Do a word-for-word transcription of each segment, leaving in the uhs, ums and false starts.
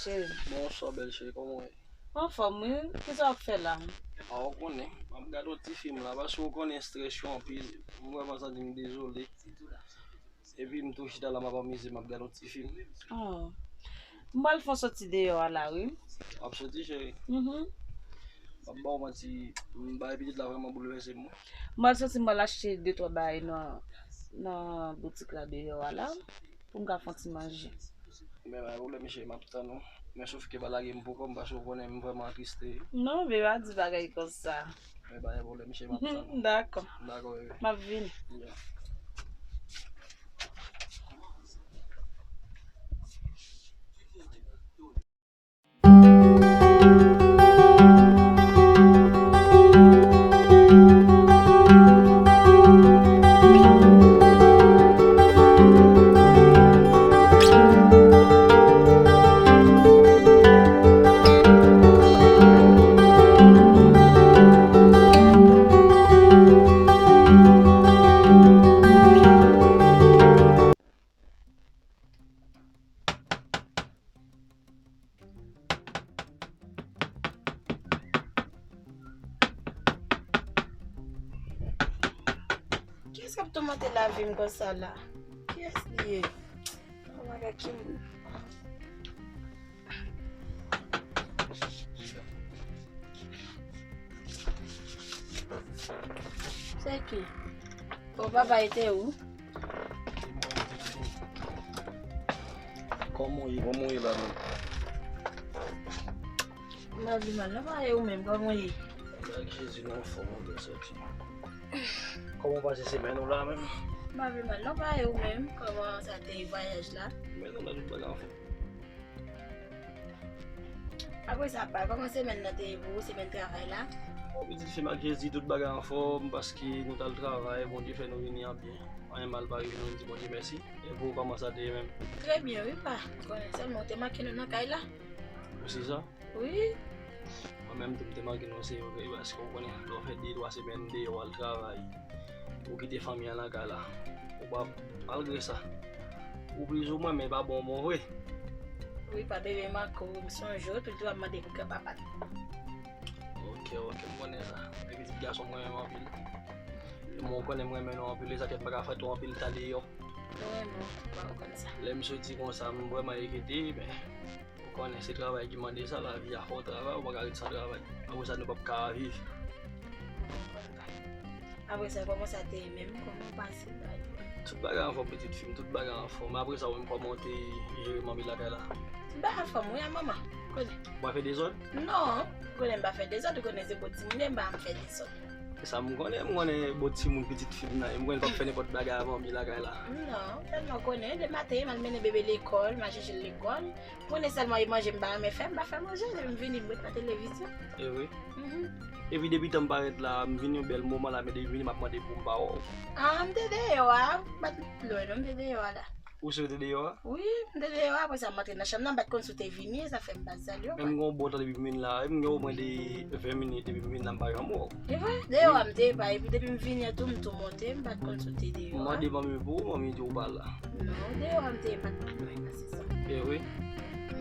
Cheri. Bonswa, bèl cheri, kòman w ye? Anfòm, wi. Kisa w ap fè la? A, ou konnen, m ap gade yon ti fim la, paske ou konnen estrès yo anpil. M vrèman santi m dezole. Epi m tou chita la, m ap amize m, m ap gade yon ti fim. Oh. M pral fè yon soti deyò a la, wi. W ap soti, cheri? Mhm. M ap ba w manti, bagay pitit la vrèman boulvèse m, wi. M pral soti, m pral achte de twa bagay nan, nan boutik la deyò a la, pou m ka fè yon ti manje. Men pa gen pwoblèm, cheri, m ap tann ou. Men sof ke pa lage m pou kò m, paske ou konnen m vrèman atriste. Non, bebe, pa di bagay konsa. Men pa gen pwoblèm, cheri, m ap tann ou. Dakò. Dakò, bebe. M ap vini. Yeah. Kiyès k ap toumante lavi m konsa la? Kiyès li ye? Yon bagay ki moun. Se ki? Bon, papa, e te ou? Kòman w ye? Kòman w ye la menm? M pa vin mal non, pa e ou menm, kòman w ye? Bèl Jezi, nou anfòm, ou byen sòti. Kòman w pase semèn ou la menm? M pa vin mal non, pa e ou menm, kòman sa te ye vwayaj la? Men nou la, tout bagay anfòm. Apre sa, pa, kòman semèn nan te ye pou ou, semèn travay la? Bon, pitit fi m ak Jezi, tout bagay anfòm, paske nou t al travay, Bondye fè nou vini an byen. Anyen mal pa rive nou, nou di Bondye mèsi. E pou ou, kòman sa te ye menm? Trè byen, wi, pa. Ou konnen sèlman ou te manke nou nan kay la. Ou se sa? Wi. Mwen menm tou, m te manke nou, se vre, paske ou konnen, lè w fè de, twa semèn deyò, w al travay, ou kite fanmi an nan kay la. Ou pa, malgre sa, ou plizoumwen, men pa bon, bon vre. Wi, pa, bebe, m ak ou, m sonje w, toujou ap mande pou granpapa l. Ok, ok, m konnen sa. Men pitit gason m renmen w anpil. Mwen, ou konnen m renmen nou anpil, e sa k fè m pa ka fè twò anpil tan deyò. Mwen renmen w, pa, ou konn sa. Lè m soti konsa, m vrèman enkyete, men ou konnen se travay ki mande sa, lavi a fò w travay, ou pa ka ret san travay. Apre sa, nou p ap ka viv. Apre sa, kòman sa te ye menm? Kòman w pase bagay? Tout bagay anfòm, pitit fi m, tout bagay anfòm. Apre sa, ou menm, kòman w te jere manmi lakay la? Tout bagay anfòm, wi, a manman. Konnen. Ou pa fè dezòd? Non, ou konnen m pa fè dezòd, ou konnen se bon timoun, m pa janm fè dezòd. E sa m konnen, m konnen bon timoun, pitit fi m nan, e m konnen l p ap fè nenpòt bagay a manmi lakay la. Non, tèlman konnen, depi maten, m al mennen bebe lekòl, m al chèche l lekòl. Konnen sèlman e manje m pa renmen fè, m pa fè manje, depi m vini, m ret nan televizyon. E vre? Mhm. Epi depi tan m parèt la, m vin yon bèl moman la, men depi m vini, m ap mande pou m pa wè w. Ah, m te deyò a, m pa t lwen non, m te deyò a la. Ou si w te deyò a? Wi, m te deyò a, apre sa m antre nan chanm nan, m pa t konn si w te vini, sa fè m pa t salye w. Men m gen yon bon tan depi m vin la, m gen omwen de ven minit depi m vin la, m pa janm wè w. E vre? Deyò a m te ye pa, epi depi m vini an tou, m tou monte, m pa t konn si w te deyò a. M mande manmi pou ou, manmi di w pa la. Non, deyò a m te ye, m pa t konn bagay pase sa. E wi.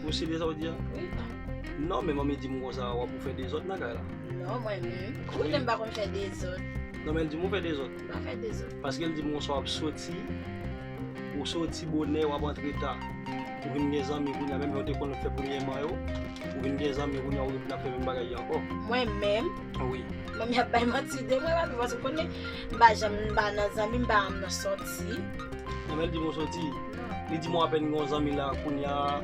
Ou serye sa w di a? Wi, pa. Non, men manmi di m konsa, w ap ou fè dezòd nan kay la. Non, mwen menm. Ou konnen m pa konn fè dezòd. Non, men l di m ou fè dezòd. M pa fè dezòd. Paske l di m konsa w ap soti, ou soti bonè, w ap antre ta. Ou vin gen zanmi kounye a, menm jan w te konn fè premyèman yo. Ou vin gen zanmi kounye a, ou vin ap fè menm bagay yo ankò. Mwen menm? Wi. Manmi ap bay manti de mwen, papi, paske ou konnen, m pa janm, m pa nan zanmi, m pa janm nan sòti. Non, men l di m ou sòti. Non. Li di m ou apèn gen yon zanmi la, kounye a,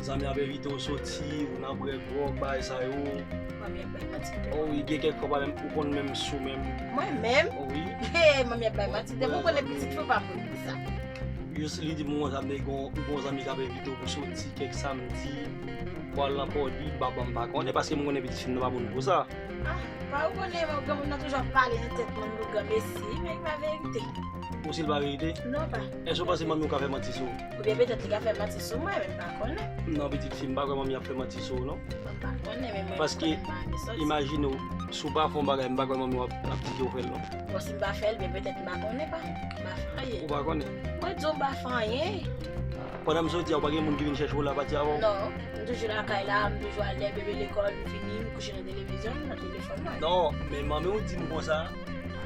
zanmi ap envite w soti, ou nan bwè gwòg, bagay sa yo. Manmi ap bay manti de mwen. O wi, gen kèk fwa, pa menm, ou konn menm sou menm. Mwen menm? O wi. He, manmi ap bay manti de mwen, ou konnen pitit fi w pa moun pou sa. Jis li di m konsa, m te gen yon, yon zanmi k ap envite w pou soti kèk samdi, pou al nan pòdi, m pa, m pa konnen, paske m konnen pitit fi m nan pa moun pou sa. Ah, pa ou konnen, granmoun nan toujou ap pale nan tèt moun pou granmesi, men li pa verite. Ou si l pa verite? Non, pa. Èske ou panse manmi w ka fè manti sou ou? Oubyen petèt li ka fè manti sou mwen, men m pa konnen. Non, pitit fi, m pa kwè manmi ap fè manti sou ou, non. Mwen pa konnen, men mwen konnen pa gen sòti. Paske, imajine w, si w pa fè yon bagay, m pa kwè manmi w ap, ap di ke w fè l, non. Bon, si m pa fè l, men petèt m pa konnen, pa. M pa fè anyen. Ou pa konnen? Mwen di w m pa fè anyen. Pandan m soti a, ou pa gen moun ki vin chèche w la pati avè w? Non, m toujou lakay la, m toujou al dèyè bebe lekòl, m vini, m kouche nan televizyon, nan telefòn mwen. Non, men manmi w di m konsa,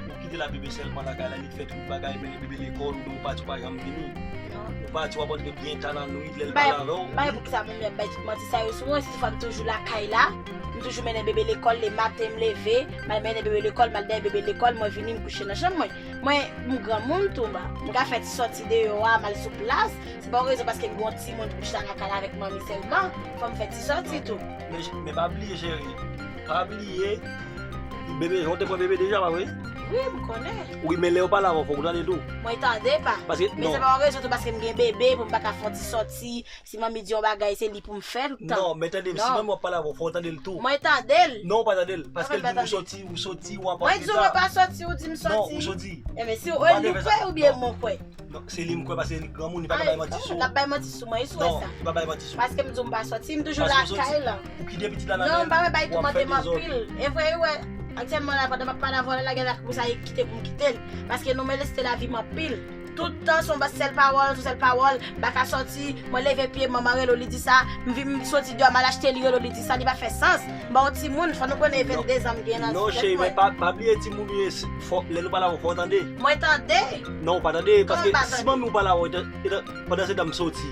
ou kite la bebe sèlman lakay la, li fè tout bagay, mennen bebe lekòl, ou pati ou pa janm vini. Non. Ou pati w ap antre byen ta nan nwit, lè l pale avè w. M pa wè poukisa manmi ap bay tout manti sa yo sou mwen, si toutefois m toujou lakay la, m toujou mennen bebe lekòl, lematen m leve, m al mennen bebe lekòl, m al dèyè bebe lekòl, mwen vini, m kouche nan chanm mwen. Mwen, m granmoun tou, m ka fè ti sòti deyò a, m al sou plas. Se pa yon rezon paske m gen yon timoun pou m chita lakay la avèk manmi sèlman. Fò m fè ti sòti tou. Men, men pa bliye, cheri. Pa bliye. Bebe, ou te pran bebe deja, pa vre? Wi, m konnen. Wi, men lè yo pale avè w, fòk ou tande tou. Mwen tande pa. Paske, men se pa yon rezon tou paske m gen bebe pou m pa ka fè yon ti sòti. Si manmi di yon bagay, se li pou m fè l tout tan. Non, men tande m, si manmi w ap pale avè w, fò w tande l tou. Mwen tande l. Non, ou pa tande l. Paske l di w ou soti, ou soti, w ap antre ta. Mwen di w mwen pa soti, ou di m soti. Non, ou soti. Enben, si ou, li kwè oubyen mwen kwè? Non, se li m kwè, paske li granmoun, li pa ka bay manti sou ou. L ap bay manti sou mwen, wi, sou sa. Non, li pa bay manti sou ou. Paske m di w m pa soti, m toujou lakay la. Ou kite pitit la nan men l, w ap fè dezòd. Non, m pa wè bay tou mande m anpil. E vre, wi, wè. Aktyèlman la, pandan m ap pale avè w la, la gen la kousa ki kite pou m kite l. Paske nou moleste lavi m anpil. Tout tan se yon sèl pawòl, se yon sèl pawòl, m pa ka sòti, mwen leve pye, manman rele w, li di sa, m vin, m soti deyò, m al achte, li rele w, li di sa, li pa fè sans. M pa yon timoun, fò nou konnen e venndezan m gen nan tèt mwen. Non, cheri, men pa, pa bliye timoun ou ye, fò, lè nou pale avè w, fò w tande. Mwen tande. Non, ou pa tande, paske si manmi w pale avè w, pandan se tan m soti,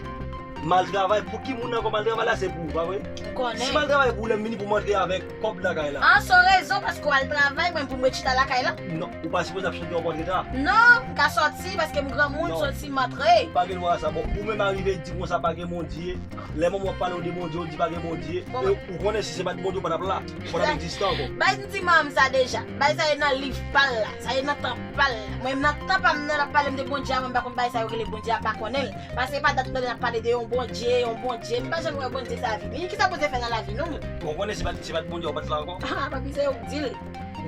m al travay, pou ki moun ankò m al travay la, se pou ou, pa vre? M konnen. Si m al travay pou ou, lè m vini pou m antre avèk kòb lakay la. An, se yon rezon, paske w al travay, mwen pou m ret chita lakay la? Non, ou pa sipoze ap soti w ap antre ta. Non, m ka sòti, paske m granmoun, sòti m antre. Non. Pa gen dwa a sa. Bon, ou menm arive di konsa pa gen Bondye. Lè manman w ap pale w de Bondye, ou di pa gen Bondye. Bon, e ou konnen si se pa t Bondye, ou pa t ap la. Ou pa t ap egziste ankò. Bay m di manman m sa deja. Bay sa e nan liv pa l la. Sa e nan tan pa l la. Mwen menm nan tan pa m nan, l ap pale m de Bondye a, mwen m pa konn bay sa yo rele Bondye a, m pa konnen l. Paske e pa dat m tande n ap pale de yon Bondye, yon Bondye. M pa janm wè Bondye sa vini. Kisa Bondye fè nan lavi nou? Bon, ou konnen si pa t, si pa t Bondye, ou pa t la ankò? Ah, papi, se ou k di l.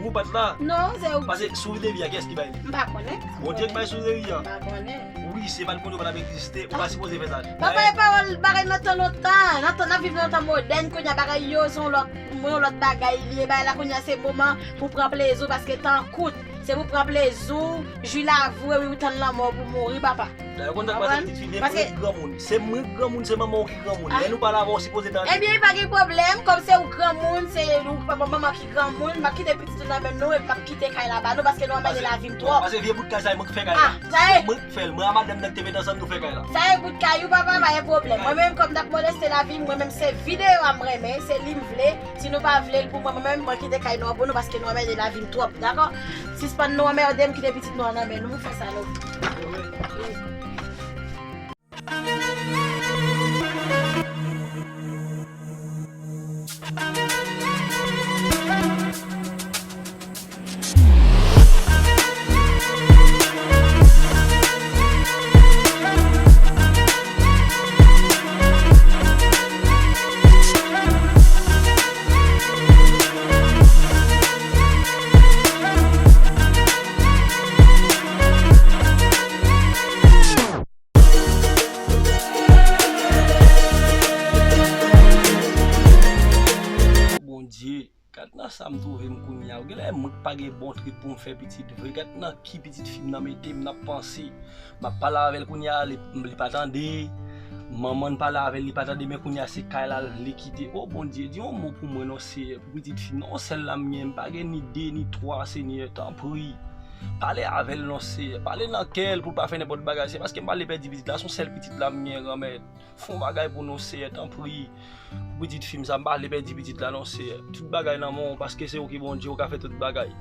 Ou pa t la? Non, se ou k di l. Paske souri de vi a, kiyès ki bay li? M pa konnen. Bondye ki bay souri de vi a? M pa konnen. Wi, si se pa t Bondye, ou pa t ap egziste, ou pa sipoze fè sa. Papa, e pawòl bagay nan tan lontan. Nan tan, n ap viv nan tan modèn, kounye a bagay yo, se yon lòt, yon lòt bagay li ye. Bagay la kounye a, se moman pou pran plezi w, paske tan kout. Se pou pran plezi w, jwi lavi w, epi ou tann lanmò w pou mouri, papa. Dayè, ou konn sa k pase pitit fi, men m ret granmoun. Se mwen k granmoun, se manman w ki granmoun. Lè nou pale avè w, ou sipoze tande. Ebyen, pa gen pwoblèm, kòm se ou granmoun, se ou papa manman ki granmoun, m ap kite pitit ou nan men nou, epi m ap kite kay la ba nou, paske nou anmède lavi m twòp. Paske vye bout kay sa, e mwen k fè kay la. Ah, sa e. Mwen k fè l, mwen a madanm nan ki te met ansanm, nou fè kay la. Sa e bout kay ou, papa, pa gen pwoblèm. Mwen menm, kòm n ap moleste lavi m, mwen menm, se videyo a m renmen, se li m vle. Si nou pa vle l pou mwen, mwen menm, mwen kite kay nou an pou nou, paske nou anmède lavi m twòp, dakò? Sispann nou anmède m, kite pitit nou an nan men nou, fè sa nou vle. Bondye. Gad nan sa m twouve m kounye a. Ou genlè mwen k pa gen bon trip pou m fè pitit vre. Gad nan ki pitit fi m nan mete m nan panse. M ap pale avè l kounye a, li, li pa tande. Manman n pale avè l, li pa tande, men kounye a se kay la li kite. O Bondye, di yon mo pou mwen non, Seyè, pou pitit fi m nan. Yon sèl la m gen, m pa gen ni de, ni twa, Senyè, tanpri. Pale avè l non, Seyè. Pale nan kè l pou l pa fè nenpòt bagay. Se paske m pa vle pèdi pitit la, se yon sèl pitit la m gen, Granmèt. Fè yon bagay pou nou, Seyè, tanpri. Pou pitit fi m sa, m pa vle pèdi pitit la non, Seyè. Tout bagay nan men w, paske se ou ki Bondye, ou ka fè tout bagay.